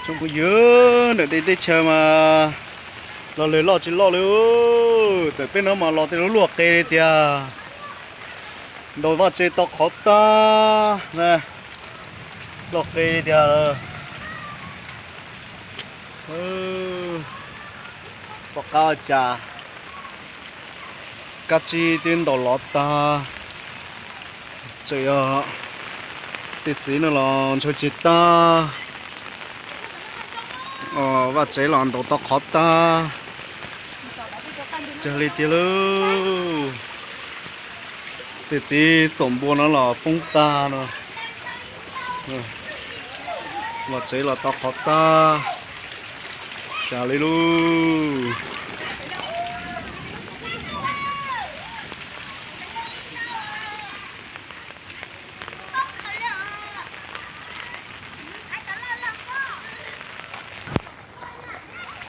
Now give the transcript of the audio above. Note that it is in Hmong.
Tsoom phooj ywg, ntawm dej teb chaws mas los lawm loj tsis loj li. Tawm peb no mas los tej lub luaj qe li tiag. Ntaus vaj tsev tau qhov tag na, loj qe li tiag. Tom qab ua cas kab tsib twb ntaus lov tag. Tseem yog tej txiv no los ntshaw tsis tag. Vaj tsev los ntaus tau qhov tag. Tsawg li tiag lauj. Tej txiv txoom npua no los poob tag no. Vaj tsev los tau qhov tag. Tsawg li lauj.